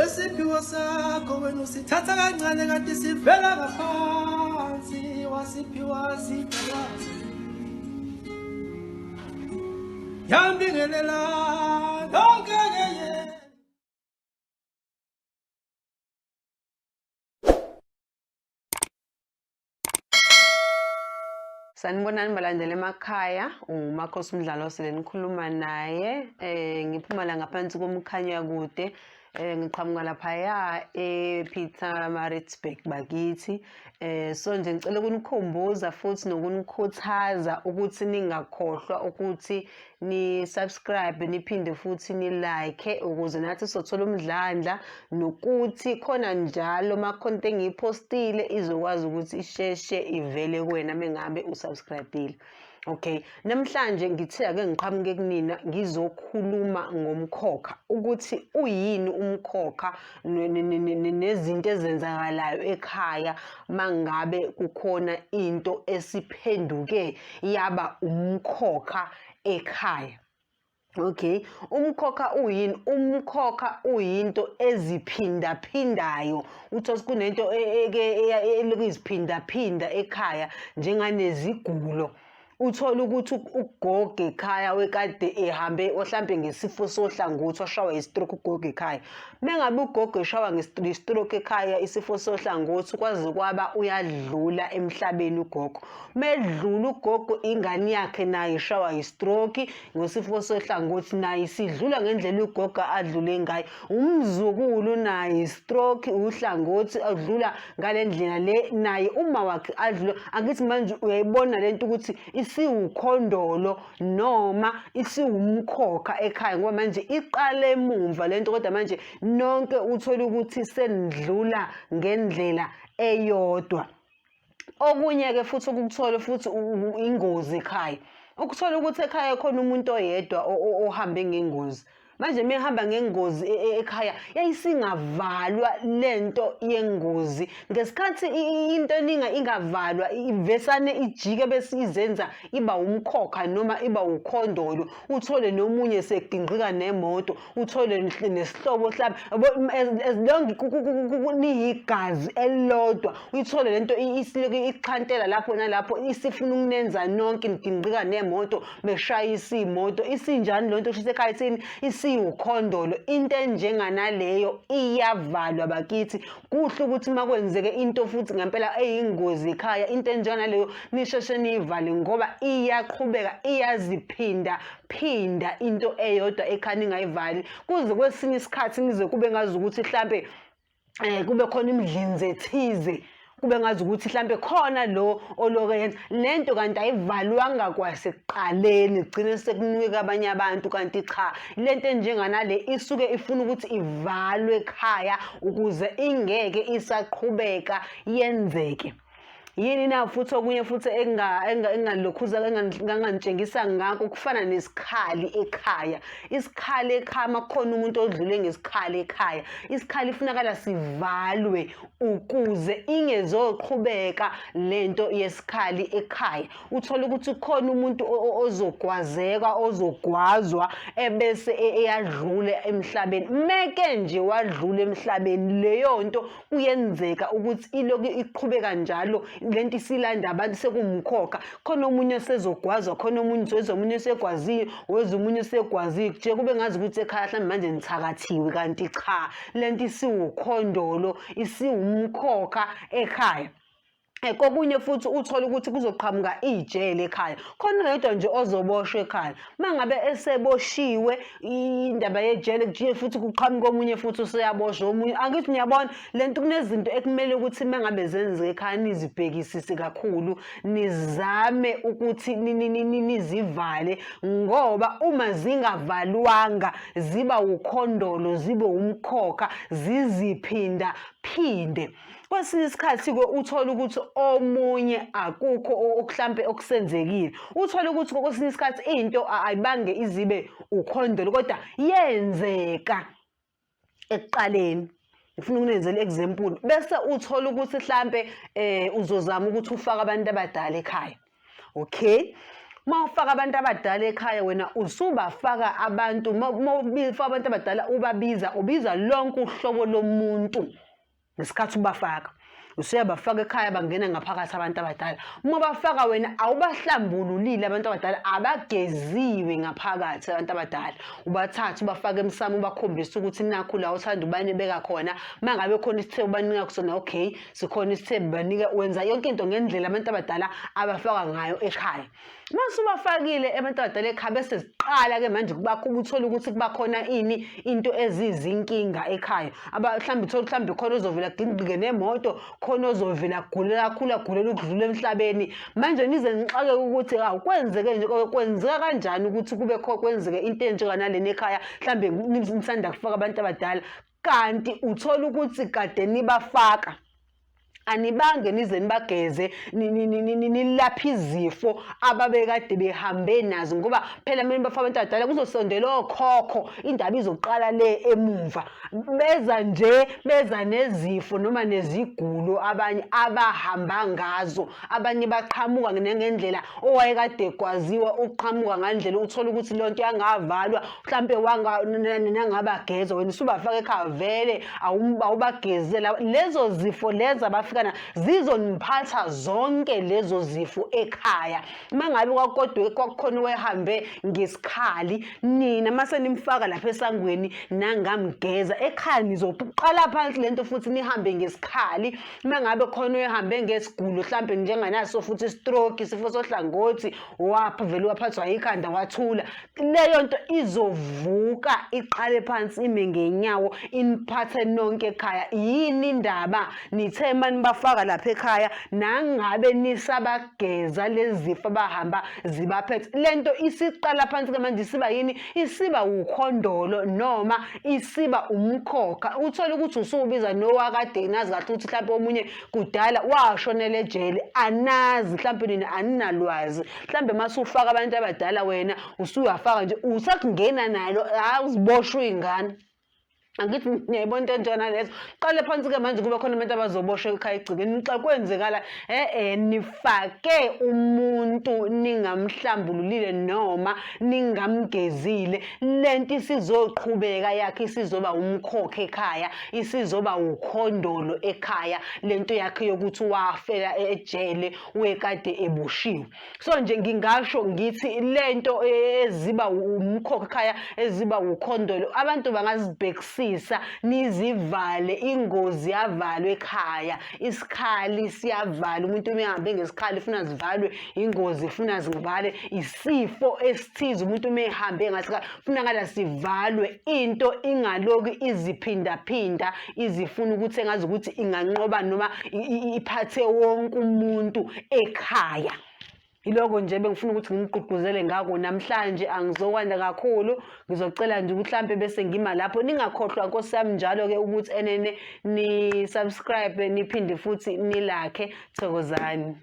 Lesiphiwo sakho wena usithatha kancane kanti sivela ngaphansi wasiphiwa sidalwazi. Yambingelela nonke ke ye. Sanibonani balandela emakhaya, uMakhosi Mdlalose lenikhuluma naye. Ngiphuma la ngaphansi komkhanyakude. Ngiqhamuka laphaya ePietermaritzburg bakithi. So nje ngicela ukunikhumbuza futhi nokunikhuthaza ukuthi ningakhohlwa ukuthi ni-subscribe niphinde futhi ni-like ukuze nathi sizothola umdlandla nokuthi khona njalo uma kukhona into engiyiphostile izokwazi ukuthi isheshe ivele kuwena mengabe usubscribile. Okay, namhlanje ngithe ake ngiqhamuke kunina ngizokhuluma ngomkhokha ukuthi uyini umkhokha nezinto ezenzakalayo ekhaya mangabe kukhona into esiphenduke yaba umkhokha ekhaya. Okay, umkhokha uyini? Umkhokha uyinto eziphindaphindayo. Uthole kunento e, eke elokhu iziphindaphinda ekhaya njenganezigulo. Uthole ukuthi ugogo ekhaya wekade ehambe ohlampe ngesifo sohlangothi washawa i-stroke ugogo ekhaya. Mengabe ugogo eshawa nge-stroke ekhaya isifo sohlangothi kwaze kwaba uyadlula emhlabeni ugogo. Medlula ugogo ingane yakhe nayo ishawa yistroke ngosifo sohlangothi naye isidlula ngendlela ugogo adlule ngayo. Umzukulu naye istroke uhlangothi adlula ngale ndlela le naye uma wakhe adlula. Angithi manje uyayibona lento ukuthi isiwukhondolo noma isiwumkhokha ekhaya ngoba manje iqale emumva lento kodwa manje nonke uthole ukuthi senidlula ngendlela eyodwa. Okunye-ke futhi okukuthole futhi ingozi ekhaya. Ukuthola ukuthi ekhaya khona umuntu oyedwa ohambe ngengozi. Manje uma ehamba ngengozi e, e, ekhaya yayisingavalwa lento yengozi. Ngesikhathi into eningi ingavalwa ivesane ijike bese izenza iba umkhokha noma iba ukhondolo. Uthole nomunye segingqika nemoto. Uthole nesihlobo mhlawumbe as long niyigazi elilodwa uyithole lento isilokhu ixhantela lapho nalapho isifuna ukunenza nonke nigingqika nemoto beshayisa imoto isinjani lento shise ekhaya ithini isiwukhondolo into enjenganaleyo iyavalwa bakithi kuhle ukuthi uma kwenzeke into futhi ngempela eyingozi ekhaya into enjenganaleyo nisheshe niyivale ngoba iyaqhubeka iyaziphinda phinda into eyodwa ekhaya ningayivali kuze kwesinye isikhathi nize kube ngazi ukuthi mhlampe kube khona imidlinzo ethize kube ngazi ukuthi mhlampe khona lo oloke yenza lento kanti ayivalwanga kwasekuqaleni gcine sekunuka abanye abantu kanti cha lento enjenganale isuke ifuna ukuthi ivalwe ekhaya ukuze ingeke isaqhubeka yenzeke. Yini na futhi okunye futhi engingalokhuza engangitshengisa ngakho kufana nesikhali ekhaya. Isikhali ekhaya uma kukhona umuntu odlule ngesikhali ekhaya, isikhali ifunakala sivalwe ukuze ingezoqhubeka lento yesikhali ekhaya. Uthole ukuthi kukhona umuntu ozogwazeka ozogwazwa ebese eyadlula emhlabeni. Meke nje wadlula emhlabeni leyo nto kuyenzeka ukuthi ilokhu iqhubeka njalo lento isilanda abantu sekuwumkhokha khona omunye osezogwazwa khona omunye wezwa omunye osegwaziwe wezwa omunye osegwaziwe nje kube ngazi ukuthi ekhaya mhlawumbe manje nithakathiwe kanti cha lento isiwukhondolo isiwumkhokha ekhaya. Kokunye futhi uthole ukuthi kuzoqhamuka ijele ekhaya khona oyedwa nje ozoboshwa ekhaya uma ngabe eseboshiwe indaba yejele kujike futhi kuqhamuka omunye futhi useyaboshwa omunye angithi niyabona le nto kunezinto ekumele ukuthi uma ngabe zenzeka ekhaya nizibhekisise kakhulu nizame ukuthi nizivale ngoba uma zingavalwanga ziba wukhondolo zibe wumkhokha ziziphinda phinde. Kwesinye isikhathi-ke uthole ukuthi omunye akukho okuhlampe okusenzekile. Uthole ukuthi kwesinye isikhathi into ayibange izibe ukhondolo kodwa yenzeka ekuqaleni. Ngifuna ukunenzela example bese uthola ukuthi hlampe uzozama ukuthi ufake abantu abadala ekhaya. Okay. Uma ufaka abantu abadala ekhaya wena usubafaka abantu, uma ufaka abantu abadala ubabiza, ubiza lonke uhlobo lomuntu ngesikhathi ubafaka. Usuyabafaka ekhaya bangena ngaphakathi abantu abadala. Uma bafaka wena awubahlambululile abantu abadala, abageziwe ngaphakathi abantu abadala. Ubathathe ubafake emsamo ubakhombise ukuthi nakhu la uthanda ubani beka khona. Uma ngabe khona isithebo banika kusona, okay, sikhona isithembu banika, wenza yonke into ngendlela abantu abadala abafaka ngayo ekhaya. Uma usubafakile abantu abadala ekhaya bese ziqala-ke manje kubakho uthole ukuthi kuba khona ini into ezizinkinga ekhaya. Mhlawumbe uthole mhlawumbe khona ozovela gingqike nemoto, khona ozovela agule kakhulu agulele ukudlula emhlabeni. Manje nize nixakeke ukuthi awu kwenzeke nje kwenzeka kanjani ukuthi kube kwenzeke into enjenganalena ekhaya, mhlawumbe nisanda kufaka abantu abadala. Kanti uthola ukuthi kade nibafaka anibange nize nibageze nilaphe izifo ababekade behambe nazo, ngoba phela mina bafaka abantu abadala kuzosondela okhokho, indaba izoqala le emumva. Beza nje beza nezifo noma nezigulo abanye abahamba ngazo, abanye baqhamuka ngendlela owayekade kwaziwa ukuqhamuka ngandlela, uthola ukuthi lonto yangavalwa mhlampe nangabageza wena usubafaka ekhaya vele awubagezela lezo zifo lezo abafika na zizoniphatha zonke lezo zifo ekhaya. Uma ngabe kwakodwa kwakukhona owayehambe ngesikhali, nina mase nimfaka lapha esangweni nangamgeza ekhaya, nizoqala phansi lento futhi nihambe ngesikhali. Uma ngabe khona oyehambe ngesigulo mhlampe njenganaso futhi istroke, isifo sohlangothi, wapha vele waphathwa yikhanda wathula, leyo nto izovuka iqale phansi ime ngenyawo iniphathe nonke ekhaya. Yini indaba nithe uma nibafaka lapha ekhaya nangabe nisabageza lezi zifo abahamba zibaphethe, le nto isiqala phansi-ke manje isiba yini? Isiba wukhondolo noma isiba umkhokha. Uthole ukuthi usuwubiza nowakade nazi kahle ukuthi mhlawumpe omunye kudala washonela ejele, anazi mhlawumpe nina aninalwazi. Mhlawumbe uma usufaka abantu abadala wena usuyafaka nje usakungena nalo, hayi uziboshwe iy'ngane. Angithi niyayibona into enjena lezo. Qale phansi-ke manje kube khona abantu abazoboshwa ekhaya egcikeni. Xa kwenzekala e-e nifake umuntu ningamhlambululile noma ningamgezile, lento isizoqhubeka yakhe isizoba umkhokha ekhaya, isizoba ukhondolo ekhaya, lento yakhe yokuthi wafela ejele wekade eboshiwe. So nje ngingasho ngithi lento eziba umkhokha ekhaya, eziba ukhondolo, abantu bangazibhekisisa nizivale. Ingozi yavalwa ekhaya, isikhali siyavala, umuntu uma ehambe ngesikhali funa zivalwe ingozi, funa zivale isifo esithize, umuntu uma ehambe ngasikhali funakala sivalwe, into ingaloku iziphindaphinda izifuna ukuthi engazi ukuthi inganqoba noma iphathe wonke umuntu ekhaya. Iloko nje bengifuna ukuthi ngimgqugquzele ngako namhlanje. Angizokwanda kakhulu, ngizocela nje ukuthi mhlampe bese ngima lapho. Ningakhohlwa nkosi yami njalo-ke ukuthi enene ni-subscribe niphinde futhi nilakhe. Thokozani.